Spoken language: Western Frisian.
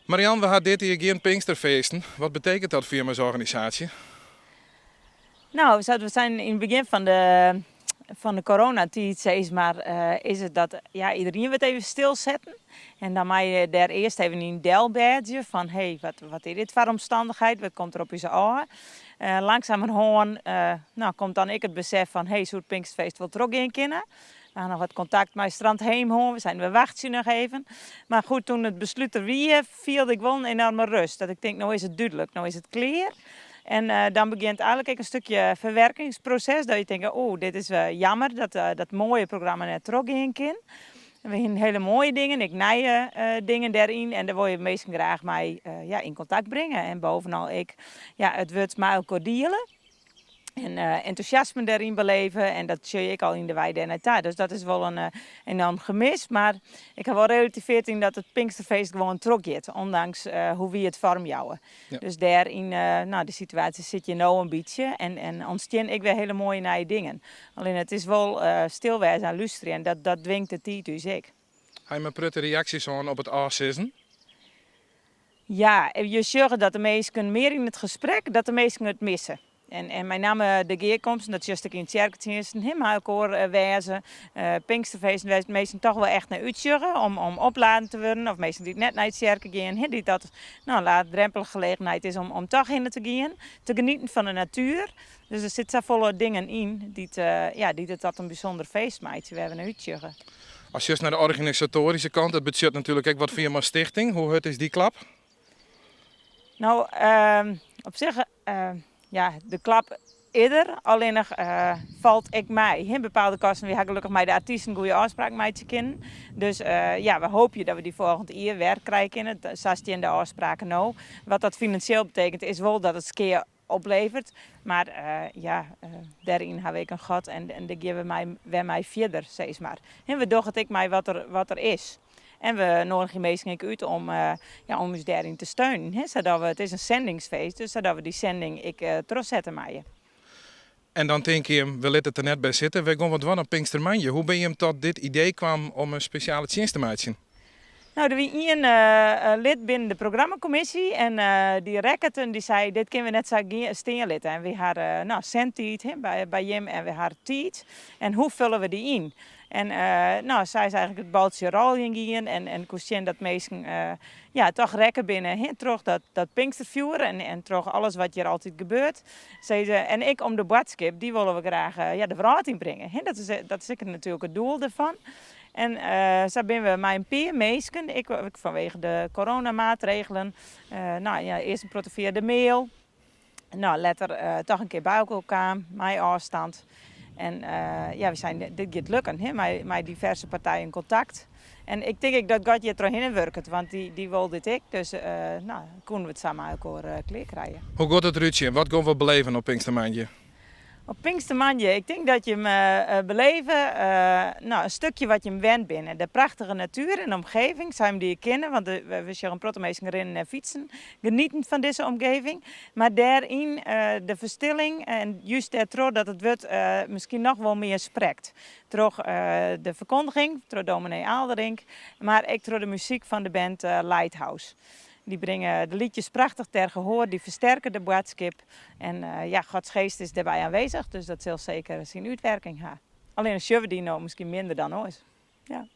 Marian, we ha dit jier gjin Pinksterfeesten. Wat betekent dat foar jim as organisaasje? Nou, we zijn yn it begjin fan de coronatiid, sis mar, is it dat, ja, iedereen wurdt even stilsetten. En dan mei je dêr earst even yn delbêdzje fan: hé, wat is dit foar omstannichheid, wat komt der op ús ôf? Langsumerhân nou, komt dan ek it besef fan: hé, soe it Pinksterfeest wol trochgean kinne? We ha noch wat kontakt mei Strandheem hân, we seinen: we wachtsje noch even. Mar goed, doe't it beslút der wie, fielde ik wol in enoarme rêst. Dat ik tink: no is it dúdlik, no is it klear. En dan begjint eigenlik ek in stikje ferwurkingsproses. Dat je tinke: oh, dit is jammer dat dat moaie programma net trochgean kin. We ha hiele moaie dingen, ek nije dingen dêryn. En dêr wolle je minsken graach mei, ja, yn kontakt bringe. En bovenal ek, ja, it wurd mei elkoar diele. En entûsjasme dêryn beleve. En dat sjoch ik al yn de wei dêr nei ta. Dus dat is wol in enoarm gemis. Mar ik ha wol relativearre yn dat it Pinksterfeest gewoan trochgiet. Ûndanks hoe't wy it foarmjouwe. Dus dêr yn, nou, de situaasje sit je no in bytsje. En ûntsteane ek wer hiele moaie nije dingen. Allinnich it is wol stil wêze en lústerje. En dat dwingt de tiid ús ek. Ha je in protte reaksjes oan op it ôfsizzen? Ja, je sjogge dat de minsken mear yn it gesprek, dat de minsken it misse. En mei namme de gearkomsten, dat sjochst ek yn tsjerketsjinsten, hè, mei elkoar wêze, Pinksterfeesten, wêr't minsken toch wol echt nei útsjogge om opladen te wurden. Of minsken dy't net nei de tsjerke gean, hè, dy't dat, nou, leechdrompelige gelegenheid is om toch hinne te gean. Te genieten fan de natuer. Dus der sitte safolle dingen yn ja, dy't it dat in bysûnder feest meitsje wêr't we nei útsjogge. As je nei de organisatoaryske kant, dat betsjut natuerlik ek wat foar jim as stichting. Hoe hurd is dy klap? Nou, op sich, ja, de klap is der, allinnich falt ek mei. Hè, bepaalde kosten, we ha gelokkich mei de artysten goede ôfspraken meitsje kinnen. Dus ja, we hoopje dat we dy folgjend jier wer krije kinne. Sa steane de ôfspraken no. Wat dat finansjeel betekent, is wol dat it skea opleveret. Mar ja, dêryn ha we ek in gat en dêr gean we wer mei fierder, sis mar. En we dogge it ek mei wat der is. En we noadigje minsken ek út om, ja, om ús dêryn te steunen. Hè, sadat we, it is in sendingsfeest, dus sadat we dy sending ek trochsette meie. En dan tinke je: we litte it der net by sitte. Wy gean wat dwaan op Pinkstermoandei. Hoe binne je tot dit idee kaam om in spesjale tsjinst te meitsjen? Nou, der wie ien lid binnen de programmakommisje en dy rekke en dy sei: dit kinne we net sa stean litte. En we ha, nou, sendtiid, hè, by jim en we ha tiid. En hoe folje we dy yn? En nou, sy is eigenlik it baltsje rôljen gien en koe sjen dat minsken, ja, toch rekke binne, hè, troch dat Pinksterfjoer en troch alles wat hjir altyd gebeurt. Sei se, en ek om de boadskip, dy wolle we graach, ja, de wrâld ynbringe. Hè, dat is ek natuerlik it doel derfan. En sa binne we mei in pear minsken, ek fanwege de coronamaatregelen, nou, ja, earst in protte fia de mail. Nou, letter toch in kear by elkoar kaam, mei ôfstân. En ja, we seinen: dit giet lukken, hè, mei diverse partijen kontakt. En ik tink ek dat God hjir trochhinne wurket, want dy wol dit ek. Dus nou, koene we it sa mei elkoar klear krije. Hoe giet it derút sjen? Wat gean we belibje op Pinkstermoandei? Op Pinkstermoandei, ik tink dat je him beleve, nou, in stikje wat je wend binne. De prachtige natuer en omgeving, sa dy je kenne, want we sjogge in protte minsken rinnen en fytsen, genieten fan dizze omgeving. Mar dêryn de ferstilling en just dêrtroch dat it wurd miskien noch wol mear sprekt. Troch de ferkundiging, troch dominee Aalderink, mar ek troch de muzyk fan de band Lighthouse. Dy bringe de lietsjes prachtich ter gehoar, dy fersterke de boadskip. En ja, Gods geast is dêrby oanwêzich, dus dat sil seker syn útwurking ha. Allinnich sjogge we dy no miskien minder dan oars. Ja.